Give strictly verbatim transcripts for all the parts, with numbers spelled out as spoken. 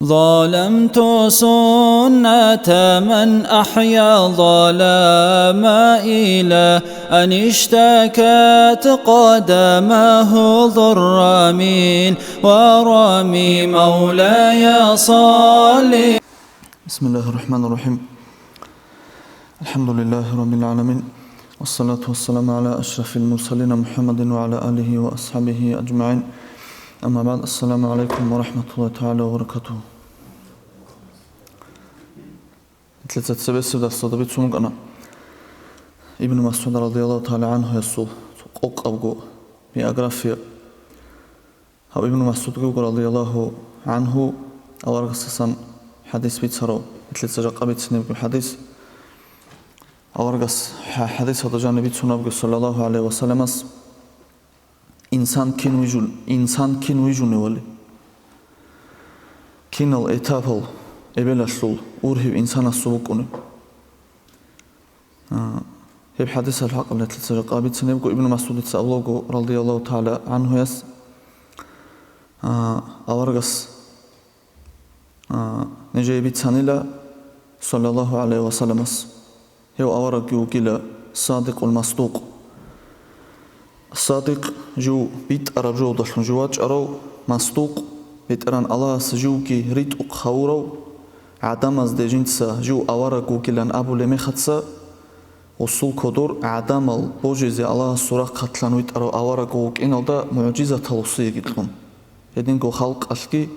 ظلمت سنة من أحيا الظلام إلى أن اشتكت قدماه ضر من ورم. مولاي صل. بسم الله الرحمن الرحيم. الحمد لله رب العالمين. والصلاة والسلام على أشرف المرسلين محمد وعلى آله وأصحابه أجمعين. أما بعد، السلام عليكم ورحمة الله تعالى وبركاته. Нилъеца цебесеб дарсалда бицун букӀана Ибн Масгьуд радияллагьу тагӀала гӀанхуясул къокъабго биография. Гьав Ибн Масгьудги вуго, радияллагьу гӀанху, аварагасдасан хӀадис бицарав, нилъеца жакъа бицинебги хӀадис. Аварагас хӀа-, хӀадисалда жаниб бицунебги, саллаллагьу гӀалайгьи ва салламас, инсан кин вижун, инсан кин вижуневали, кинал этапал эбелалъул ургьиб инсанасул букӀунеб. А, гьеб хӀадисалъул хӀакъалъулъ нилъеца жакъа бицинебго, Ибн Масгьудица абулаго, радияллагьу тагӀала гӀанхуяс, а, аварагас, а, нижее бицанила, саллаллагьу гӀалайгьи ва салламас. Гьев аварагги вугила Садикъул Масдукъ. Садикъ, жив битӀараб жоялдалъун жив вачӀарав, Масдукъ, БетӀергьан Аллагьас живги ритӀухъ гьавурав, гӀадамазде жинца жив авараг вугилан абулеб мехаца, гъусул кодор гӀадамал божизе Аллагьасул рахъалъан витӀарав авараг вукӀиналда мугӀжизатал усиеги кьун. Гьединго халкъалъги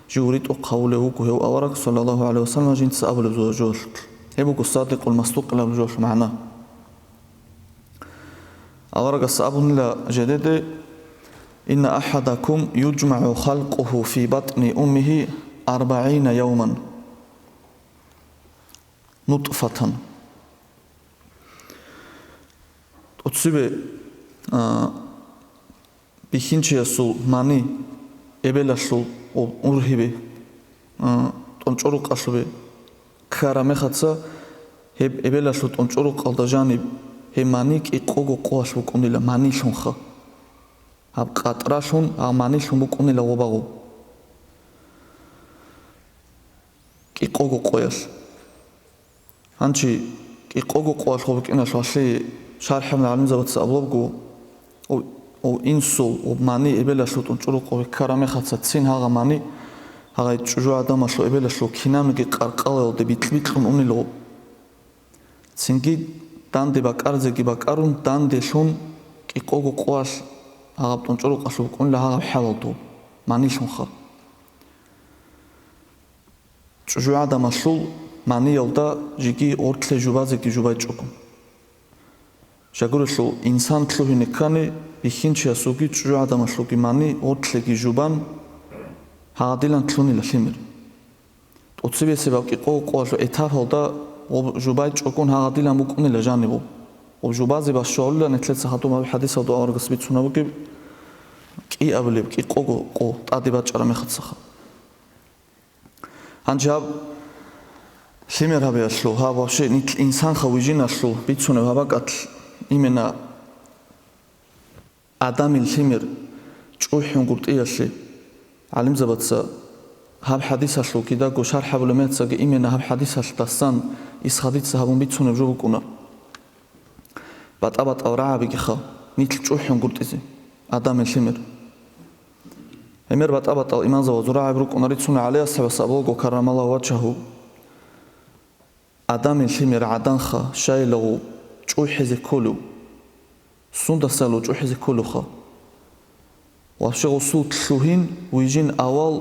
жив ритӀухъ гьавулев вуго гьев авараг, саллаллагьу гӀалайгьи ва саллам, жинца абулеб жо-, жоялъулъ. Гьеб буго Садикъул Масдукъилаб жоялъул магӀна. Аварагас абунила жидеде: «Инна ахадакум юджмагӀу халкъугьу фи батӀни уммигьи арбагӀина явман нутфатан». ТӀоцебе, а, бихьинчиясул мани эбелалъул ургьибе, а, тӀончӀорукъалъубе ккараб мехаца, гьеб эбелалъул тӀончӀорукъалда жаниб гьеб мани кӀикъого къоялъ букӀунила манилъунха. Гьаб къатӀралъун, гьаб манилъун букӀунила гъоба-гъоб. КӀикъого къоялъ. Гьанчи кӀикъого къоялъ гъоб букӀиналъул гьалъие шархӀ гьабуна гӀалимзабаца абулебго, ов, ов инсул, ов мани эбелалъул тӀончӀорукъабе ккараб мехаца цин гьагъа мани, гьагъай чӀужугӀадамалъул эбелалъул кинабниги къаркъалаялде бикь-бикьун унила гъоб. Цинги данде бакӀарзеги бакӀарун, данделъун кӀикъого къоялъ гьагъаб тӀончӀорукъалъуб букӀунила гьагъаб хӀалалда манилъунха. ЧӀужугӀадамалъул маниялда жеги гъортлъи жубазеги жубайчӀого. Щайгурелъул инсан лъугьине ккани, бихьинчиясулги чӀужугӀадамалъулги мани гъортлъиги жубан, гьагъадилан лъунила лъимер. ТӀоцебесеб гьаб кӀикъого къоялъул этапалда гъоб жубайчӀогон гьагъадилан букӀунила жаниб гъоб. Гъоб жубазе бащулила нилъеца хадуб гьаб хӀадисалда аварагас бицунеб бугеб кӀи абулеб кӀикъого къо тӀаде бачӀараб мехацаха. Гьанже гьаб лъимер гьабиялъул, гьаб вообще нилъ инсанха вижиналъул бицунеб гьаб бакӀалъ, именно Адамил лъимер чӀухӀун гуртӀиялъе, гӀалимзабаца гьаб хӀадисалъул кидаго шархӀ гьабулеб мехацаги именно гьаб хӀадисалъдасан исхадица гьабун бицунеб жо букӀуна. БатӀа-батӀал рагӀабигиха, нилъ чӀухӀун гуртӀизе, Адамил лъимер. Гьемер батӀа-батӀал имамзабазул рагӀаби рукӀуна рицуна, ГӀали асхӀабас абулаго, каррамаллагьу важгьагьу: «Адамил лъимер гӀаданха, щайилав чӀухӀизе кколев». Сундасалъул чӀухӀизе кколевха? Вообще гъусул лъугьин, вижин авал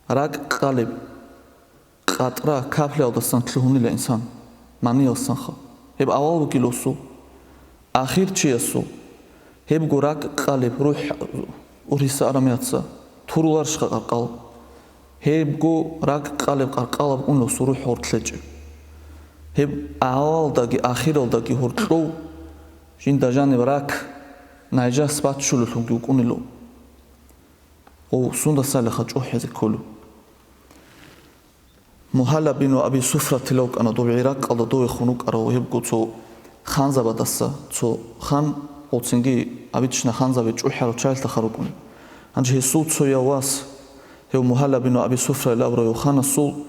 ракӀ къалеб къатӀра каплиялдасан лъугьунила инсан, маниялдасанха. Гьеб авал бугила гъусул. Ахирчиясул, гьебго ракӀ къалеб рухӀ ургьиса араб мехаца, туруларищха къаркъал? Гьебго ракӀ къалеб къаркъалаб унила гъусул рухӀ гъоркьлъечӀеб. Гьеб авалалдаги ахиралдаги гьоркьов жинда жаниб рак, найжас баччулелъунги вукӀунило. Гъов сундасалиха чӀухӀизе кколев? Мугьалла бину Аби Суфра тилав вукӀана доб ГӀиракъалда довехун вукӀарав гьебго цо ханзабадаса, цо хан, гъоцинги обычно ханзаби чӀухӀарав чагӀилъа хар рукӀунеб. Гьанже гьесул цояв вас Гьев Мугьалла бин Аби Суфра абурав ханасул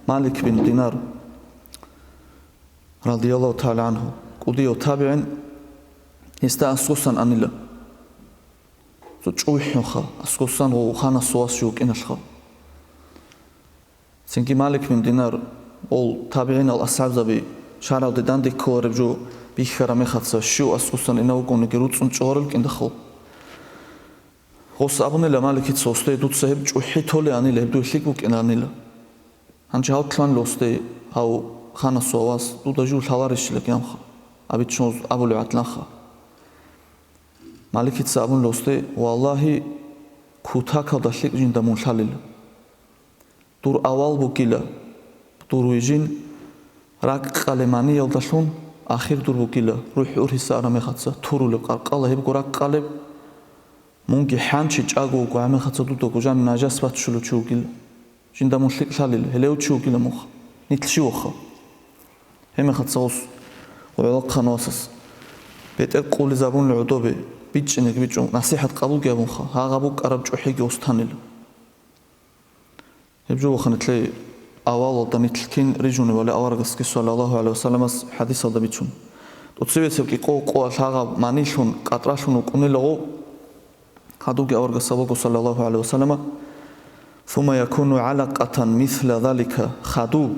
Малик бин Динар, радияллагьу тагӀала гӀангьу, кӀудияв табигӀин, гьесда аскӀосан анила. Цо чӀухӀунха, аскӀосан гъов ханасул вас вукӀиналъха. Цинги Малик бин Динар, ол табигӀинал асхӀабзаби шаргӀалде данде кколареб жо бихьараб мехаца, щив аскӀосан инев вукӀуниги руцӀцӀун чӀварал кӀиндахъул. Гъос абунила Маликица гъосде: «Дуца гьеб чӀухӀи толеанила, гьеб дуе лъикӀ букӀинаанила». Гьанже гьав лъугьанила гъосде, гьав ханасул вас: «Дуда жив лъаларищила гьанха, абичӀоз абулев гӀадланха». Маликица абунила гъосде: «Валлагьи, кутакалда лъикӀ жинда мун лъалила. Дур авал бугила, дур вижин, ракӀ къалеб маниялдалъун, ахир дур бугила, рухӀ ургьиса араб мехаца, турулеб къаркъала гьебго ракӀ къалеб, мунги хӀанчи чӀаго вуго гьаб мехаца дудаго жан нажас баччулев чи вугила. Жинда мун лъикӀ лъалила, гьелев чи вугила мунха, нилъ щиваха». Гьеб мехаца гъос гӀолохъан васас, бетӀер къулизабунел гӀодобе, бичӀчӀинеги бичӀчӀун, насихӀат къабулги гьабунха, гьагъаб букӀараб чӀухӀиги гъос танила. Гьеб жо вахана лъей авалалда нилъ кин рижуневали аварагасги, саллаллагьу гӀалайгьи вассаламас, хӀадисалда бицун. ТӀоцебесеб кӀикъого къоялъ гьагъаб манилъун, къатӀралъун вукӀунила гъов. Хадубги аварагас абуго, саллаллагьу гӀалайгьи вассалама: «Сумма якуну гӀалакъатан мисла залика», хадуб.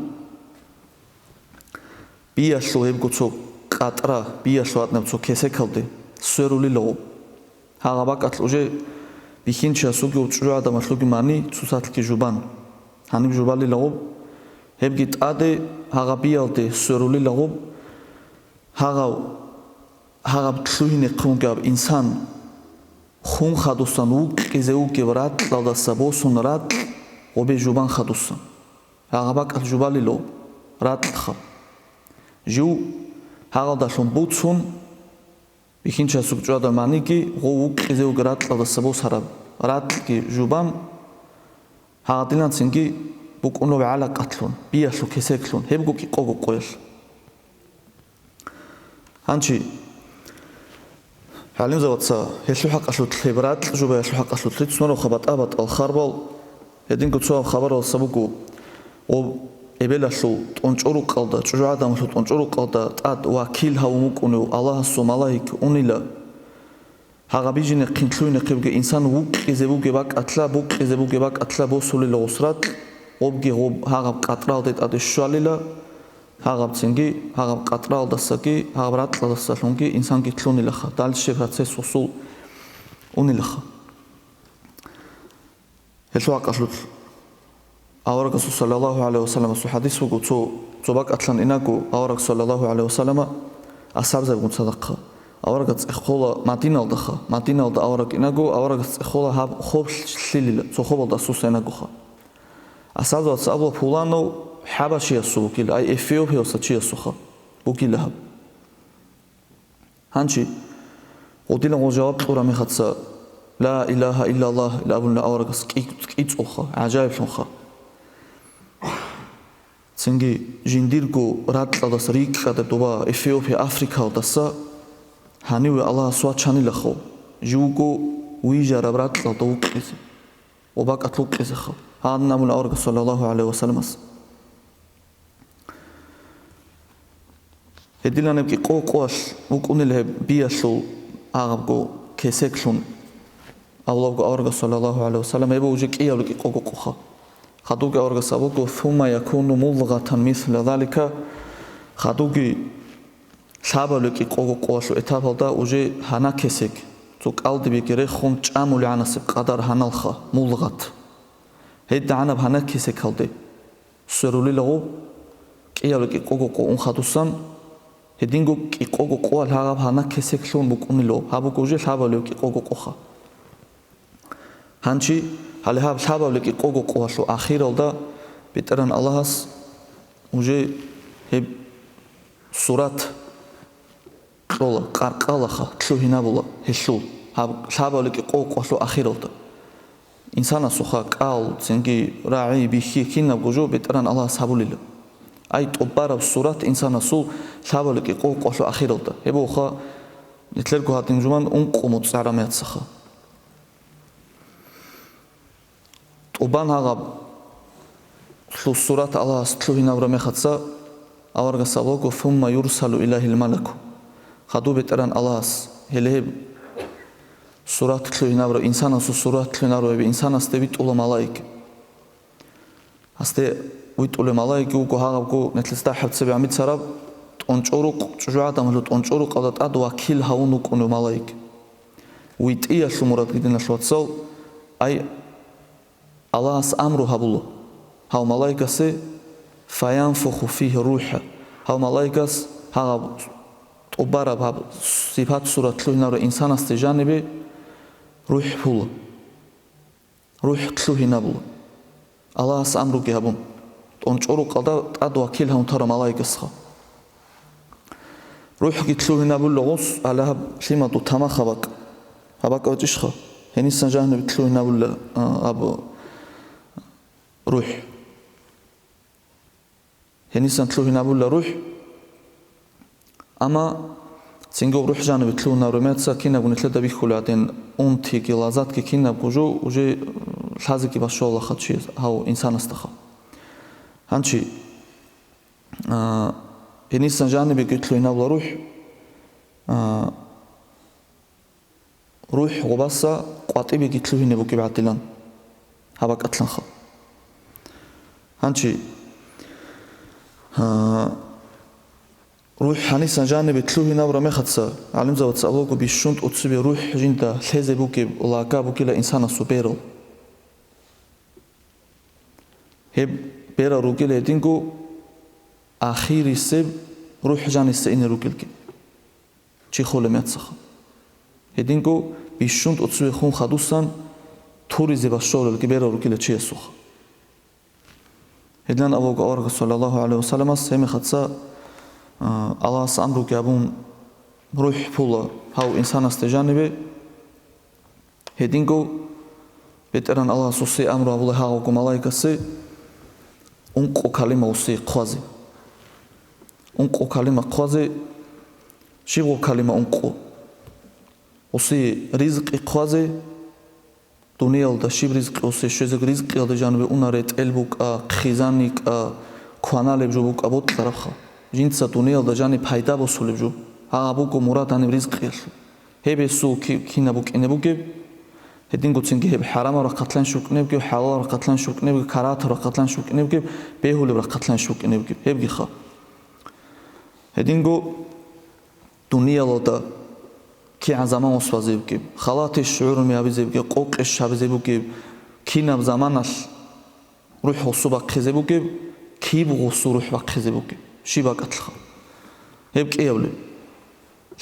Биялъул гьебго цо къатӀра, биялъул гьадинаб цо кесекалде сверулила гъоб. Гьагъа бакӀалъ уже бихьинчиясулги чӀужугӀадамалъулги мани цоцалъги жубан. Гьаниб жубалила гъоб, гьебги тӀаде гьагъа биялде сверулила гъоб, гьагъав, гьагъаб лъугьинехъе вугеб инсан хун хадусан вукъизе вугеб ракьалдаса босун ракь гъобе жубан хадусан. Гьагъа бакӀалъ жубалилав ракьха. Жив гьагъалдалъун буцун, бихьинчиясул чӀвадал маниги гъов вукъизе вугеб ракьалдаса босараб ракьги жубан, гьагъадинанцинги букӀунав гӀалакъатлъун, биялъул кесеклъун, гьебго кӀикъого къоялъ. Гьанчи, гӀалимзабаца гьелъул хӀакъалъулъ, гьеб ракь жубаялъул хӀакъалъулъ рицунарухъа батӀа-батӀал харбал, гьединго цо хабаралдаса буго, гъоб эбелалъул тӀончӀорукъалда, чӀужугӀадамалъул тӀончӀорукъалда тӀад вакил гьавун вукӀунев Аллагьасул малаик унила, гьагъаб бижинехъин лъугьинехъебги инсан вукъизе бугеб бакӀалъа, букъизе бугеб бакӀалъа босулила гъос ракь, гъобги гъоб гьагъаб къатӀралде тӀаде щвалила, гьагъабцинги, гьагъаб къатӀралдасаги, гьагъаб ракьалдасалъунги инсанги лъунилаха, дальше процесс гъосул унилаха. Гьелъул хӀакъалъулъ аварагасул саллаллагьу гӀалайгьи вассаламасул хӀадис буго, цо, цо бакӀалъан инаго авараг саллаллагьу гӀалайгьи вассалама асхӀабзабигун цадахъа. Аварагас цӀехола Мадиналдаха. Мадиналда авараг инаго, аварагас цӀехола гьаб хоб лъилила, цо хобалда асуса инагоха. АсхӀабзабаца абула: «Пуланав хӀабашиясул вукил, ай эфиопиялса чиясулха вукила гьаб». Гьанчи, гъодилан гъо жаваб кьураб мехаца, «Ла илагьа иллаллагь», ила абуна аварагас кӀи-, кӀицӀулха, гӀажаиблъунха. Цинги жиндирго ракьалдаса рикӀкӀадаб доба Эфиопия, Африкалдаса гьаниве Аллагьас вачанилахъо, живго вижараб ракьалда вукъизе ва бакӀалъ вукъизеха. Гьанна абуна аварагас, саллаллагьу гӀалайгьи вассаламас. Гьединанаб кӀикъого къоялъ вукӀунила гьеб биялъул гьагъабго кесеклъун, авлабго аварагас, саллаллагьу гӀалайгьи вассалам, гьеб уже кӀиябли кӀикъого къоха. Хадубги аварагас абуго: «Сумма якуну мудгъатан мисла залика», хадубги лъабабли кӀикъого къоялъул этапалда уже гьана кесек, цо кӀалдибеги рехун чӀамулегӀанасеб къадар гьаналха, мудгъат. ГьедигӀанаб гьана кесекалде сверулила гъоб, кӀиябли кӀикъого къо ун хадусан, гьединго кӀикъого къоялъ гьагъаб гьана кесеклъун букӀунила гъоб, гьаб буго уже лъабабли кӀикъого къоха. Гьанчи, гьале гьаб лъабабли кӀикъого къоялъул ахиралда БетӀеран Аллагьас уже гьеб сурат кьола, къаркъалаха, лъугьинабула гьелъул, гьаб лъабабли кӀикъого къоялъул ахиралда. Инсанасухъа кӀал, цинги рагӀи, бихьи, кинабго жо БетӀеран Аллагьас гьабулила. Ай тӀубараб сурат инсанасул лъабабли кӀикъого къоялъул ахиралда. Гьеб бугоха, нилъерго гьадин жуман ункъо моцӀ гӀарамияцаха. Убан гьагъаб лъу-, сурат Аллагьас лъугьинабураб мехаца, аварагас абулаго: «Сумма юрсалу илайгьил малаку». Хадуб БетӀеран Аллагьас, гьеле гьеб сурат лъугьинабураб, инсанасул сурат лъугьинабураб гьеб инсанасде витӀула малаик. Гьасде витӀулеб малаик вуго гьагъабго, нилъеца дагьаб цебегӀан бицараб, тӀончӀо рукъ, чӀужугӀадан гьалъул тӀончӀо рукъалда тӀад вакил гьавун вукӀунев малаик. ВитӀиялъул мурадги, диналъул вацал, ай, Аллагьас амру гьабула гьав малаикасе: «Фаянфуху фигьи рухӀа». Гьав малаикас гьагъаб тӀубараб гьаб сипат-сурат лъугьинарав инсанасде жанибе рухӀ пула. РухӀ лъугьинабула. Аллагьас амруги гьабун, тӀончӀо рукъалда тӀад вакил гьавун тарав малаикасха. РухӀги лъугьинабула гъос, гьале гьаб лъимаду тамах гьабакӀ. ГьабакӀ вачӀищха? Гьенисан жагьнаб лъугьинабула, а, аб рухӀ. Гьенисан лъугьинабула рухӀ. Амма цинги рухӀ жанибе лъугьинаб румеца кинабго нилъеда бихьулеб гӀадин, унтиги лаззатги кинабго жо уже лъазеги бащалаха чи гьав инсанасдаха. Гьанчи, а, гьенисан жанибеги лъугьинабула рухӀ, а, РухӀ гъобаса къватӀибеги лъугьине бугеб гӀадилан гьаб бакӀалъанха. Гьанчи, а, рухӀ гьанисан жанибе лъугьинабураб мехаца, гӀалимзабаца абулаго, бищун тӀоцебе рухӀ жинда лъезе бугеб лага бугила инсанасул берал. Гьеб берал ругел гьединго ахирисеб рухӀ жаниса ине ругелги. Чи холеб мехаца. Гьединго бищун тӀоцеве хун хадусан туризе бащалелги берал ругила чиясухъ. Гьединан абуго аварагас, саллаллагьу гӀалайгьи ва салламас, гьеб мехаца, а, Аллагьас амруги гьабун, рухӀ пула гьав инсанасде жанибе. Гьединго БетӀеран Аллагьас гъосие амру гьабула гьагъабго малаикасе ункъо калима гъосие хъвазе. Ункъо калима хъвазе, щибго калима ункъо. Гъосие ризкъи хъвазе, дуниялда щиб ризкъи гъосие щвезе, ризкъиялда жанибе уна ретӀел букӀа, хъизан йикӀа, кваналеб жо букӀа бокьарабха. Жинца дуниялда жаниб пайда босулеб жо. Гьагъаб буго мурад гьаниб ризкъиялъул. Гьеб гьесул ки-, кинаб букӀине бугеб? Гьединго цинги гьеб хӀарамаб рахъалъан щиб букӀине бугеб, хӀалалаб рахъалъан щиб букӀине бугеб, карагьатаб рахъалъан щиб букӀине бугеб, бегьулеб рахъалъан щиб букӀине бугеб? Гьебгиха. Гьединго дуниялалда кигӀан заман ус базе бугеб, халатищ гӀуруми гьабизе бугеб, къокъищ гьабизе бугеб, кинаб заманалъ рухӀ гъосу бахъизе бугеб, киб гъосу рухӀ бахъизе бугеб, щиб бакӀалъха. Гьеб кӀиявлеб.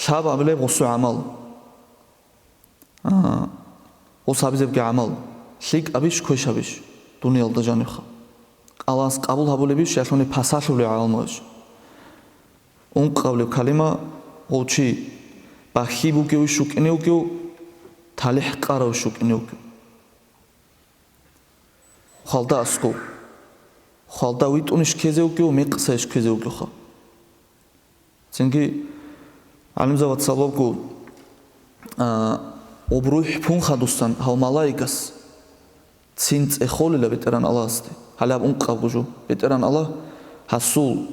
Лъабабилеб гъосу гӀамал. А, гъос гьабизебги гӀамал. ЛъикӀабищ, квешабищ дуниялда жанибха? Аллагьас къабул гьабулебищ, ялъуни пасалъулев гӀамалищ? Ункъавлеб калима гъов чи бахьи бугевищ вукӀине вугев, талихӀ къаравищ вукӀине вугев? Хвалда аскӀов. Хвалда витӀунищ ккезе вугев, мекъсайищ ккезе вугевха? Цинги гӀалимзабаца абулаго, а, гъоб рухӀ пун хадусан гьав малаикас цин цӀехолила БетӀеран Аллагьасде. Гьалаб ункъабго жо. БетӀеран Аллагь гьасул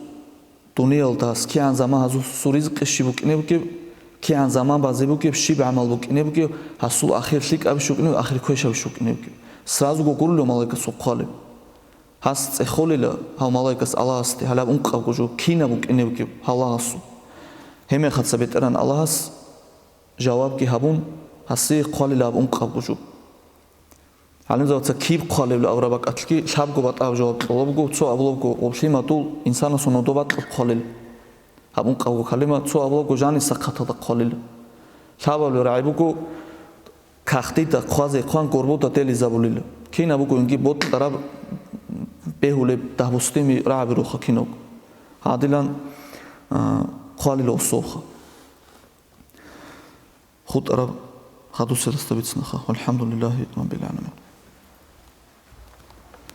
дуниялда гьас кигӀан заман гьасул ризкъи щиб букӀине бугеб, кигӀан заман базе бугеб, щиб гӀамал букӀине бугеб, гьасул ахир лъикӀабищ букӀине бугеб, ахир квешабищ букӀине бугеб. Сразуго гурулев малаикасул хъвалеб. Гьас цӀехолила гьав малаикас Аллагьасде гьалаб ункъабго жо, кинаб букӀине бугеб гьав лагъасул. Гьеб мехаца БетӀеран Аллагьас жавабги гьабун, гьасие хъвалила гьаб ункъабго жо. ГӀалимзабаца киб хъвалебли авраб бакӀалъги лъабго батӀаб жаваб кьола буго, цо абулабго, гъоб лъимадул инсанасул нодо бакьаб хъвалел. Гьаб ункъабго калима цо абулабго жаниса хъаталда хъвалел. Лъабабли рагӀи буго, кагътида хъвазе хъван горбуда делизабулел. Кинаб бугониги бокьараб бегьулеб дагьбустими рагӀаби руха кинабго. Гьадилан, а, хъвалила усулха. ХутӀараб хадусел расда бицнаха. Валхамдулиллагьи раббил гӀаламин.